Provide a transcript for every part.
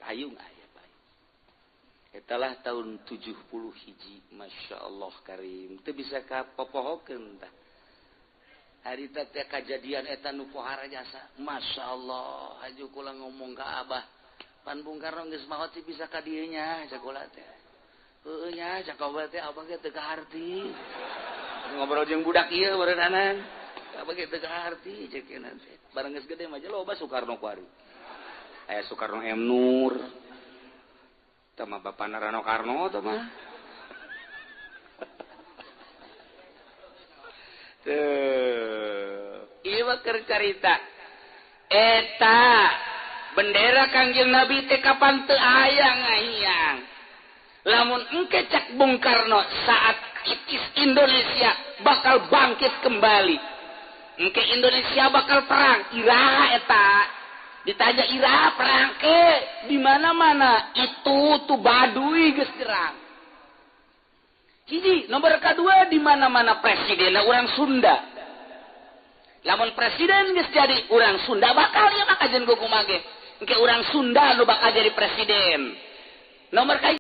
Payung aya payung. Etalah tahun 71. Masya Allah karim. Teu bisa kapopohokeun tah. Harita teh kajadian eta nu pohara jasa. Masya Allah, haju kula ngomong ka Abah. Pan Bung Karno geus maot sih bisa ka dieu nya sakola teh. Heueuh nya sakola teh abah ge teu kaharti. Ngobrol jeung budak ieu barenanan. Abah ge teu kaharti ceuk teh. Barang geus gede mah loba Soekarno kuari. Aya Soekarno M Nur. Tah mah bapana Rano Karno tah mah. Tuh, ieu carita. Eta bendera Kangjeng Nabi teh kapan teu aya ngahiyang. Lamun engke cak Bung Karno saat itis Indonesia bakal bangkit kembali. Engke Indonesia bakal perang. Iraha eta. Ditanya iraha perang ke di mana-mana itu tuh Baduy geus jerang. Hiji, nomor kedua di mana-mana presidenna urang Sunda. Lamun presiden geus jadi urang Sunda bakal ieu mah kajen kumaha ge. Engke urang Sunda nu bakal jadi presiden. Nomor ka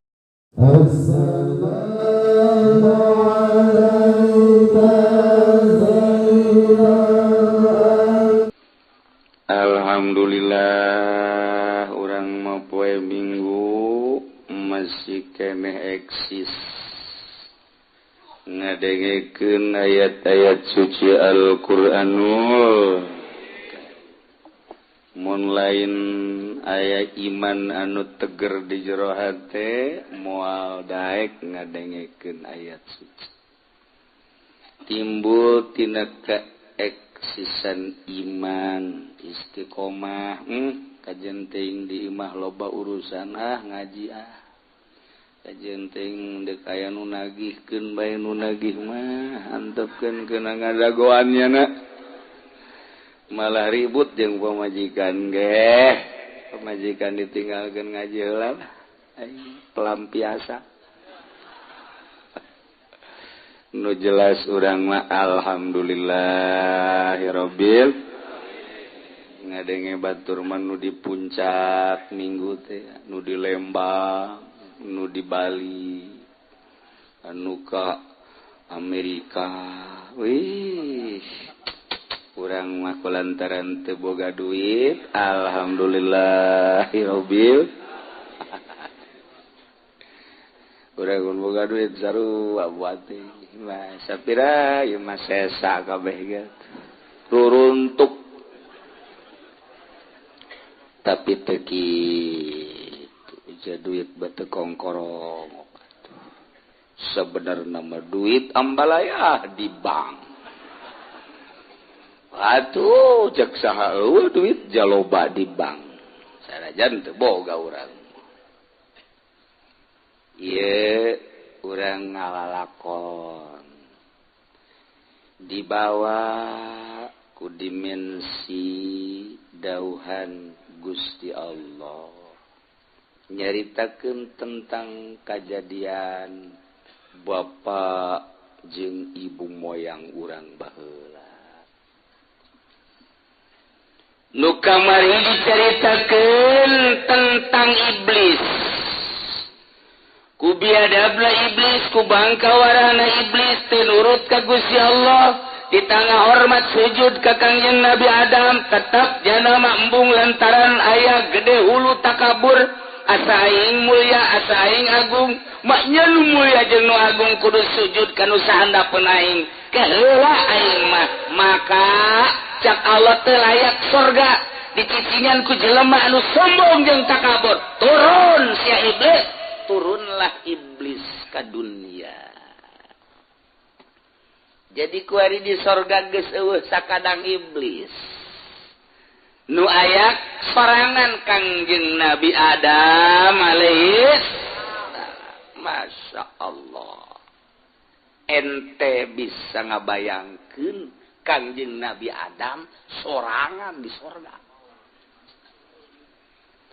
Alhamdulillah urang mah poe Minggu masih keneh eksis. Ngadengekeun ayat-ayat suci Al-Qur'anul. Mun lain aya iman anu teger di jero hate moal daek ngadengekeun ayat suci. Timbul tina keeksisan iman istiqomah. Kajen teuing di imah loba urusan ah ngaji ah. Kajen teuing deuk aya nu nagihkeun bae nu nagih mah antepkeun kana ngadagoannya na. Malah ribut jeung pamajikan ge. Pamajikan ditinggalkeun ngaji heula lah. Pelampiasa. Nu jelas urang mah alhamdulillahirabbil ngadenge batur mah nu di puncak minggu teh, nu di Lembang, nu di Bali, anu ka Amerika. Wih, urang mah kulantaran teu boga duit, alhamdulillahirabbil. Urang mun boga duit sarua buat teh. Mah sapira ieu mah sesa kabeh ge. Ruruntuk. Tapi teu kitu duit batu kongkorong. Sebenarnya mah duit ambalaya di bank. Atuh cek saha eueuh duit jaloba di bank. Sanajan teu boga urang. Ieu urang ngalalakon dibawa ku dimensi dauhan Gusti Allah. Nyaritakeun tentang kajadian bapa jeung ibu moyang urang baheula. Nu kamari dicaritakeun tentang iblis. Ku biadabna iblis, ku bangkawarana iblis teu nurut ka Gusti Allah, di tengah hormat sujud ka Kangjeng Nabi Adam, tetap jana mah embung lantaran aya gede hulu takabur. Asa aing mulia, asa aing agung, maknya nu mulia jeung nu agung kudu sujud ka nu sahandapeun aing. Keheula aing mah, maka cak Allah teu layak sorga dicicingan ku jelema anu sombong jeung takabur. Turun sia iblis, turunlah iblis ka dunia. Jadi kuari di sorga geus eueuh sakadang iblis. Nu ayak sorangan Kangjeng Nabi Adam alaihis. Masya Allah. Ente bisa ngabayangkeun Kangjeng Nabi Adam sorangan di sorga.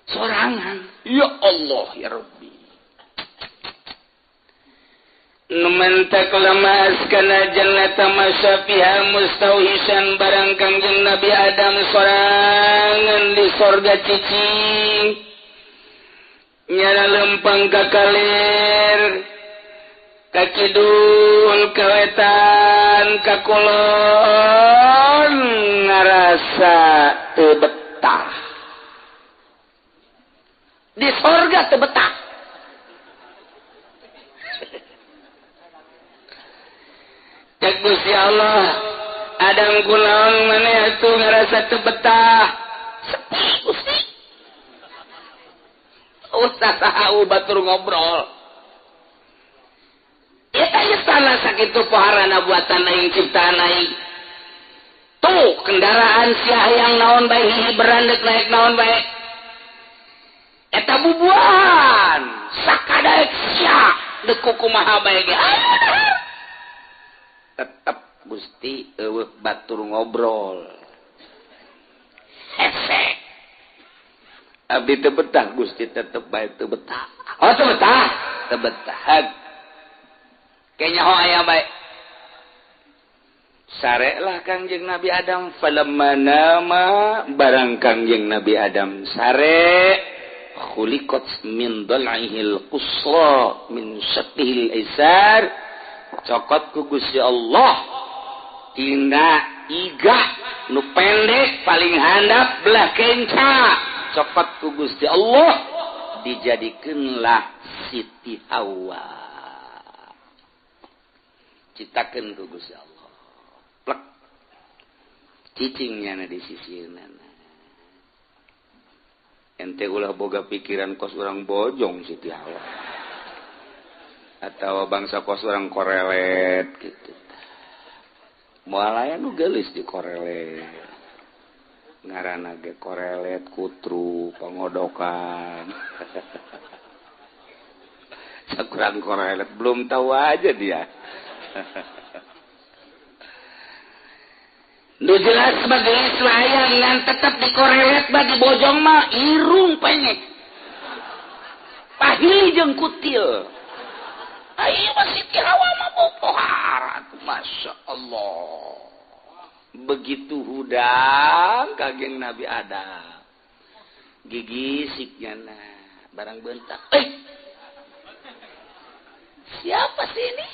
Sorangan. Ya Allah ya Rabbi. Numentak lemas kana jannata masyafiha mustauhisan barang Kangjeng Nabi Adam sorangan di sorga cicing. Nyala lempang ka kalir ka kidul ka wetan ka kulon ngarasa teu betah. Di sorga teu betah. Cek Gusti Allah, Adam kunaon maneh atuh ngarasa teu betah? Sepi Gusti. Ustaz saha batur ngobrol. Eta istana sakitu poharana buatan aing ciptaan aing. Tuh kendaraan sia hayang naon bae hihi berandek naik naon bae. Eta bubuahan sakadaek sia deuk kumaha bae ge. Tetep Gusti eueuh batur ngobrol. Hese. Abdi teu betah Gusti tetep bae teu betah. Oh teu betah, teu betah. Kayaknya ho aya bae. Sarelah Kangjeng Nabi Adam falamma nama barang Kangjeng Nabi Adam sare khuliqat min dal'ihil qusra min syaqqihil aisar cokot ku Gusti Allah tina iga nu pendek paling handap belah kenca cokot ku Gusti Allah dijadikeunlah Siti Hawa citakeun ku Gusti Allah plek cicingnya na di sisieunana ente ulah boga pikiran kos urang bojong Siti Hawa atau bangsa kos urang korelet gitu. Moal aya nu geulis di korelet. Ngaranna ge korelet kutru pangodokan. Sakurang korelet belum tahu aja dia. Nu jelas sebagai hayang ngan tetep dikorelet bagi bojong mah irung penyek. Pahili jeung kutil. Ayo masih Siti Hawa mah bopohara. Masya Allah. Begitu hudang kageng Nabi Adam. Gigisiknya nah barang bentak. Siapa sih ini?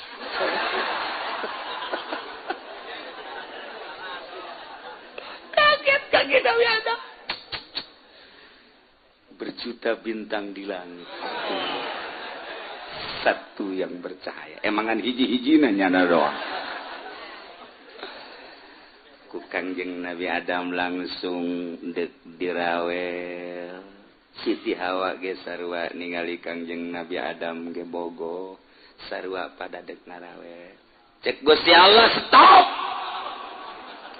Kaget kaget Nabi Adam. Berjuta bintang di langit. Satu yang bercahaya. Emangan hiji-hiji nanya doang. Ku Kangjeng Nabi Adam langsung dek dirawel. Siti Hawa ge sarua ningali Kangjeng Nabi Adam ge bogo. Sarua pada dek ngarawel. Cek Gusti Allah stop.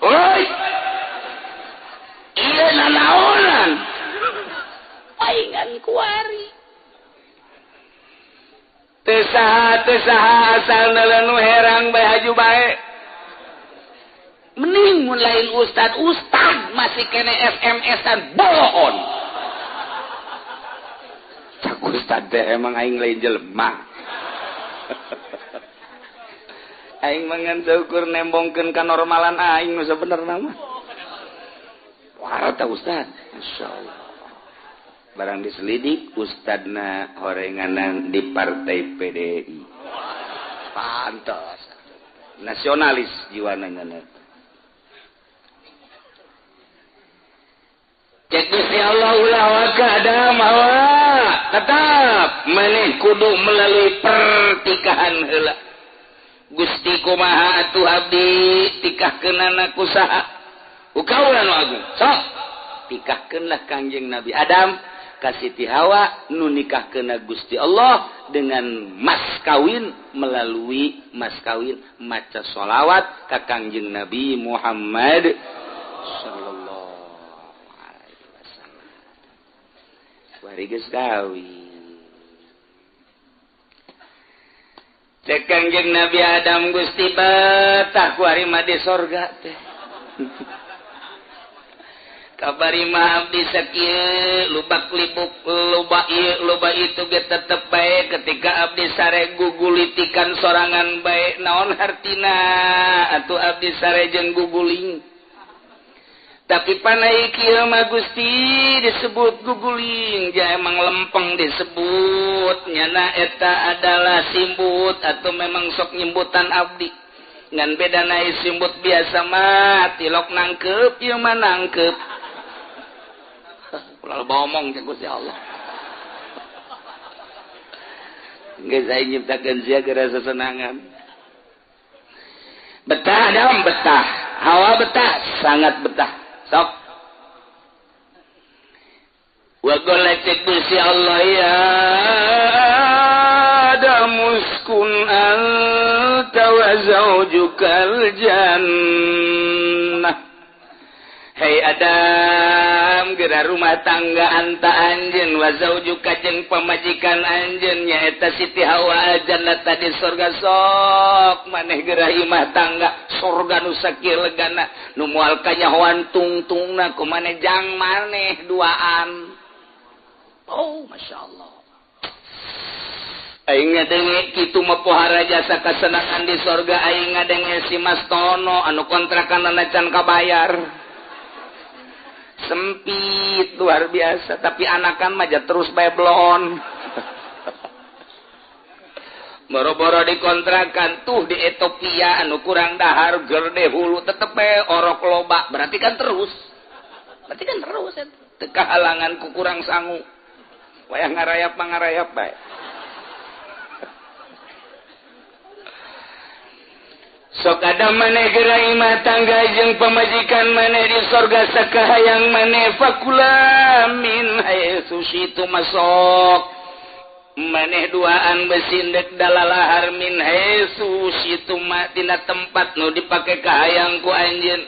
Oi. Ieu nanaonan. Paingan kuari. Teu saha asal nu herang bae haju bae. Mending mun lain ustad ustad masih kene SMS-an bohon. Cak ustad teh emang aing lain jelema. Aing mangan saukur nembongkeun kanormalan aing nu sabenerna mah. Wah, tah ustad. Masyaallah. Barang diselidik ustadna horenganan di partai PDI. Pantas. Nasionalis jiwana nyana. Cek Gusti Allah ulah waka Adam Hawa. Tetap maneh kudu melalui pertikahan heula. Gusti kumaha atuh abdi tikahkeunana ku saha? Ku kaula nu agung. Sok tikahkeunlah Kangjeng Nabi Adam ka Siti Hawa nu nikahkeunna Gusti Allah dengan mas kawin melalui mas kawin maca sholawat ka Kangjeng Nabi Muhammad sallallahu alaihi wasallam. Bari geus kawin. Cek Kangjeng Nabi Adam Gusti betah ku ari mah di sorga teh. Kabari mah abdi sakieu lubak libuk loba ieu loba itu ge tetep bae ketika abdi sare gugulitikan sorangan bae naon hartina atuh abdi sare jeung guguling. Tapi panai kieu mah Gusti disebut guguling, ja emang lempeng disebut nyana eta adalah simbut atau memang sok nyimbutan abdi. Ngan beda naik simbut biasa mah tilok nangkep ieu mah nangkep. Ulah bomong cek Gusti Allah. Geus aing nyiptakeun sia geura sasenangan. Betah Adam betah, Hawa betah, sangat betah. Sok. Wa qala Gusti Allah ya Adam uskun anta wa zawjukal jannah. Hei Adam, geura rumah tangga anta anjeun wa zaujuka jeung pamajikan anjeun nyaeta Siti Hawa al-jannah di surga sok maneh geura imah tangga surga nu sakieu legana nu moal kanyahoan tungtungna ku maneh jang maneh duaan. Oh, masyaallah. Aing ngadenge kitu mah pohara jasa kasenangan di surga aing ngadenge si Mas Tono anu kontrakanana can kabayar. Sempit luar biasa tapi anakan mah terus bae blon. Boro-boro dikontrakan tuh di Ethiopia anu kurang dahar gerde hulu tetep bae orok loba berarti kan terus. Berarti kan terus teu kahalangan ku kurang sangu. Wayah ngarayap mangarayap bae. Sok ada maneh geura imah tangga jeung pamajikan maneh di sorga sakahayang maneh fakula min haitsu syitu masok maneh duaan besindek dalalahar min haitsu syitu ma tina tempat nu dipake kahayang ku anjeun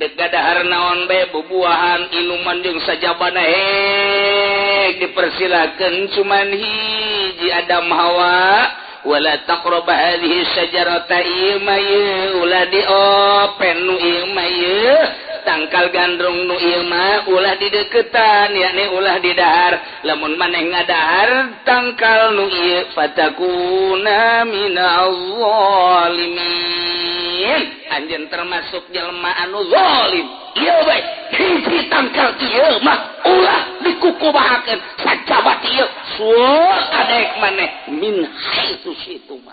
dek gadahar naon bae bubuahan inuman jeung sajabana hek dipersilakeun cuman hiji Adam Hawa wala taqrab hadhihi syajarata ima ye ulah diopen nu ieu mah ye tangkal gandrung nu ieu mah ulah dideketan yakni ulah didahar lamun maneh ngadahar tangkal nu ieu fatakuna minaz zalimin anjeun termasuk jelema anu zalim ieu bae hiji tangkal ieu mah ulah dikukubahakeun sajabat ieu suur adek maneh min haitsu syitu mah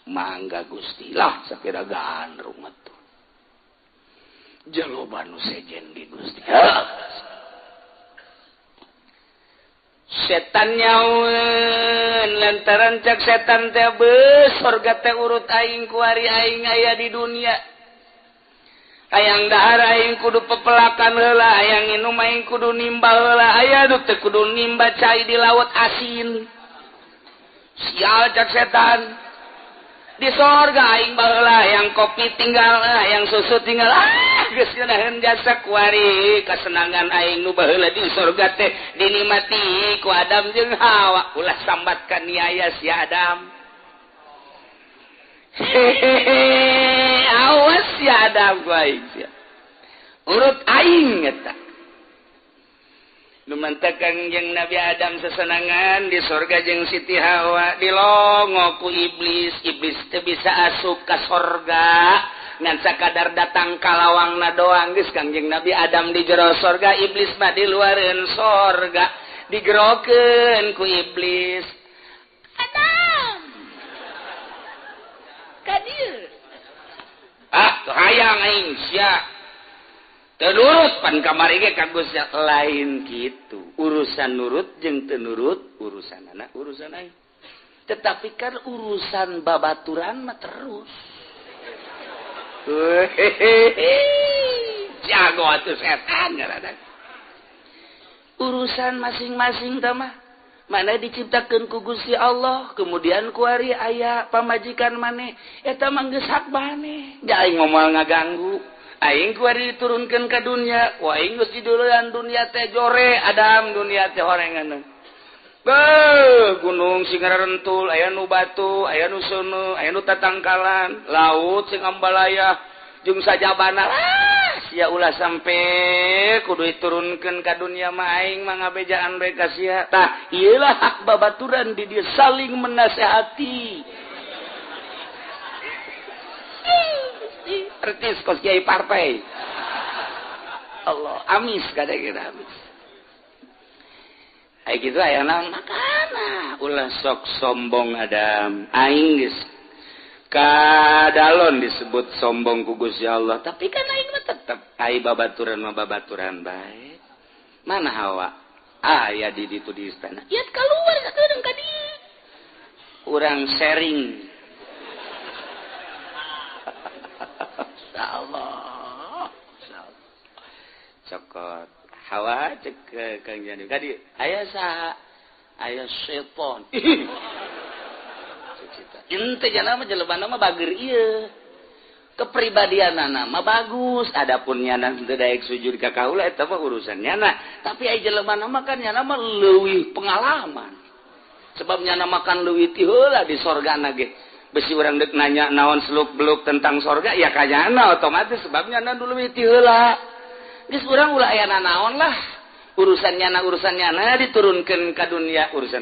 mangga Gusti lah sakira gandrung mah tuh jaloba nu sejen di Gusti setan nyaun lantaran cak setan teh beus sorga teh urut aing kuari aing aya di dunia hayang dahar aing kudu pepelakan heula hayang inum aing kudu nimba heula aya du teu kudu nimba cai di laut asin sial cak setan di sorga aing baheula hayang kopi tinggal hayang susu tinggal ah geus ngeunaheun jasa kuari kasenangan aing nu baheula di sorga teh dinikmati ku Adam jeung Hawa ulah sambat ka niaya si Adam. Hehehe, awas ya Adam aing sia. Urut aing eta. Nu mantekan jeung Nabi Adam sesenangan di sorga jeung Siti Hawa dilongo ku iblis, iblis teu bisa asup ka sorga ngan sakadar datang ka lawangna doang geus Kangjeng Nabi Adam di jero sorga, iblis mah di luareun sorga digerokeun ku iblis. Adam kadir ah hayang aing sia teu nurut pan kamari ge ka Gusti lain kitu urusan nurut jeung teu nurut urusan anak urusan aing tetapi kan urusan babaturan mah terus jago atuh setan ngaranna urusan masing-masing tah mah mana diciptakeun ku Gusti Allah kemudian kuari aya pamajikan maneh eta mah geus hak maneh da aing moal ngaganggu aing kuari diturunkeun ka dunya ku aing geus diduluan dunya teh jore Adam dunya teh horengan beuh gunung sing ngarentul aya nu batu aya nu seuneu aya nu tatangkalan laut sing ambalaya jeung sajabana sia ulah sampe kudu diturunkeun ka dunya mah aing mah ngabejaan bae ka sia tah ieu lah hak babaturan di dieu saling menasehati artis kos kiai partai. Allah amis kada kita amis. Ai kitu aya naon makana ulah sok sombong Adam aing geus kadalon disebut sombong ku Gusti Allah tapi kan aing mah tetep ai babaturan mah babaturan bae. Mana Hawa? Aya di ditu di istana. Ieu keluar sakedeung ka dieu. Urang sharing. Insyaallah. Cokot Hawa cek Kang Jani. Ka dieu aya saha? Aya setan. Ente jana mah jelema mah bager ieu. Kepribadianana mah bagus, adapun nyana teu daek sujud ka kaula eta mah urusan nyana. Tapi ai jelema mah kan nyana mah leuwih pengalaman. Sebab nyana makan leuwih ti heula di sorgana ge. Besi urang deuk nanya naon seluk-beluk tentang sorga ya ka nyana otomatis sebab nyana leuwih ti heula. Geus urang ulah aya nanaon lah. Urusan nyana diturunkeun ka dunia, urusan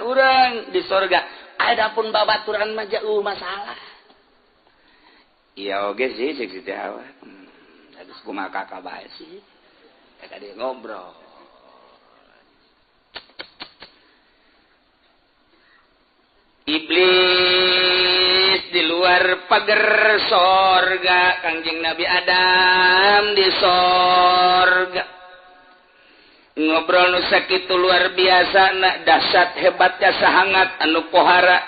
urang di sorga. Adapun babaturan mah jauh masalah. Iya oge sih cek Siti Hawa. Habis kumaha kakak bae sih. Eta dia ngobrol. Iblis di luar pagar sorga, Kangjeng Nabi Adam di sorga. Ngobrol nu sakitu luar biasa na dahsyat hebatnya sahangat anu pohara.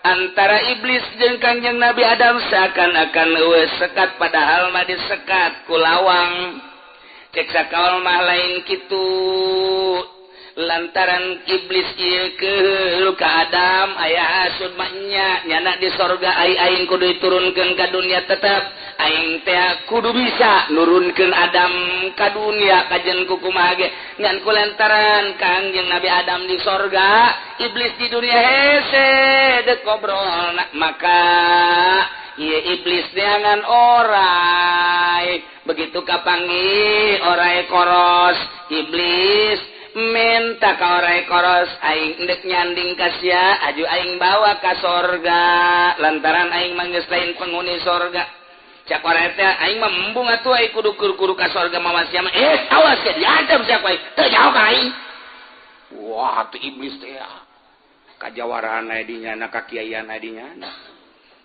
Antara iblis jeung Kangjeng Nabi Adam seakan-akan eueuh sekat padahal mah disekat ku lawang. Cek sakaol mah lain kitu. Lantaran iblis ieu keul ka Adam aya hasud mah nya nyana di sorga ai aing kudu diturunkeun ka dunia tetep aing teh kudu bisa nurunkeun Adam ka dunia kajen ku kumaha ge ngan ku lantaran Kangjeng Nabi Adam di sorga iblis di dunia hese deuk ngobrol maka ieu iblis neangan orai begitu kapanggih orai koros iblis minta ka orai koros aing endek nyanding ka sia aju aing bawa ka sorga lantaran aing mah geus lain penghuni sorga cak orai teh aing mah embung atuh aing kudu kudu ka sorga mawa sia mah awas sia diancam sia ku aing teu jauh ka aing. Wah tuh iblis teh kajawaraan aya di nyana kakiaian aya di nyana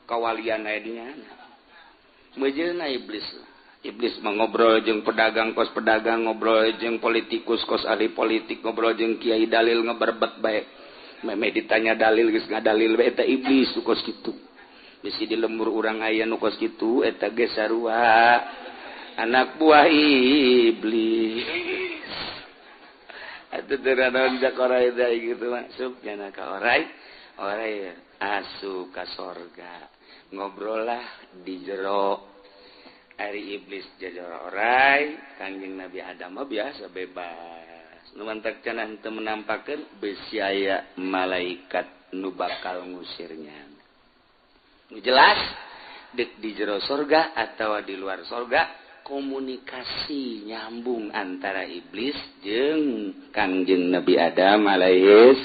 kawalian aya di nyana meujeuna iblis. Iblis mah ngobrol jeung pedagang kos pedagang, ngobrol jeung politikus kos ahli politik, ngobrol jeung kiai dalil ngeberbet bae. Meme ditanya dalil geus ngadalil bae eta iblis nu kos kitu. Bisi di lembur urang aya nu kos kitu eta ge sarua anak buah iblis. Atuh teu naon jak orai teh kitu masuk nya ka orai, orai asup ka sorga. Ngobrol lah di jero. Ari iblis jajara orai, Kangjeng Nabi Adam mah biasa bebas. Nu mantak cenah teu menampakeun besi aya malaikat nu bakal ngusirnya. Nu jelas deuk di jero sorga atawa di luar sorga komunikasi nyambung antara iblis jeung Kangjeng Nabi Adam alaihis.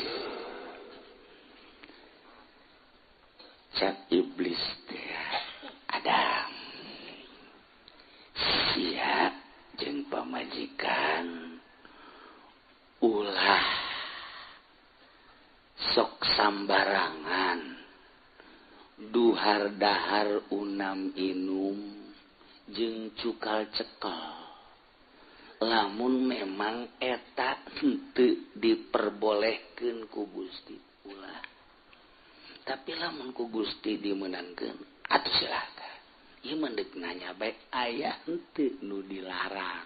Cak iblis teh Adam sia jeung pamajikan ulah sok sambarangan duhar dahar unam inum jeung cukal cekel lamun memang eta henteu diperbolehkeun ku Gusti ulah tapi lamun ku Gusti dimeunangkeun atuh silakan. Ieu mah deuk nanya bae aya henteu nu dilarang.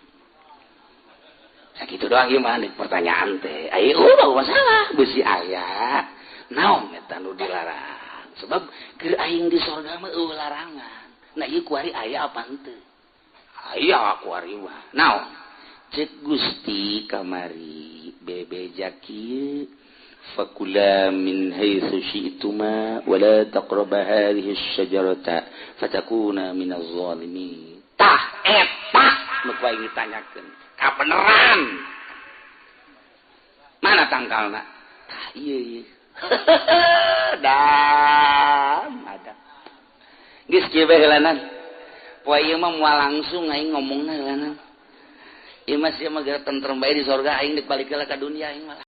Sakitu doang ieu mah deuk pertanyaan teh. Ai ulah masalah beusi aya naon eta nu dilarang. Sebab keur aing di sorga mah eueuh larangan. Nah ieu kuari aya apa henteu? Aya kuari mah. Naon? Cek Gusti kamari bebeja kieu fakula min haitsu syi'tuma wa la taqraba hadhihi asy-syajarata fatakuna minaz zalimin. Tah eta nu ku aing ditanyakeun. Kabeneran. Mana tangkalna? Tah ieu ieu. Dam ada. Geus kieu bae heulanan. Poe ieu mah moal langsung aing ngomongna heulanan. Ieu mah sia mah geura tentrem bae di sorga, aing dek balik heula ka dunia aing mah.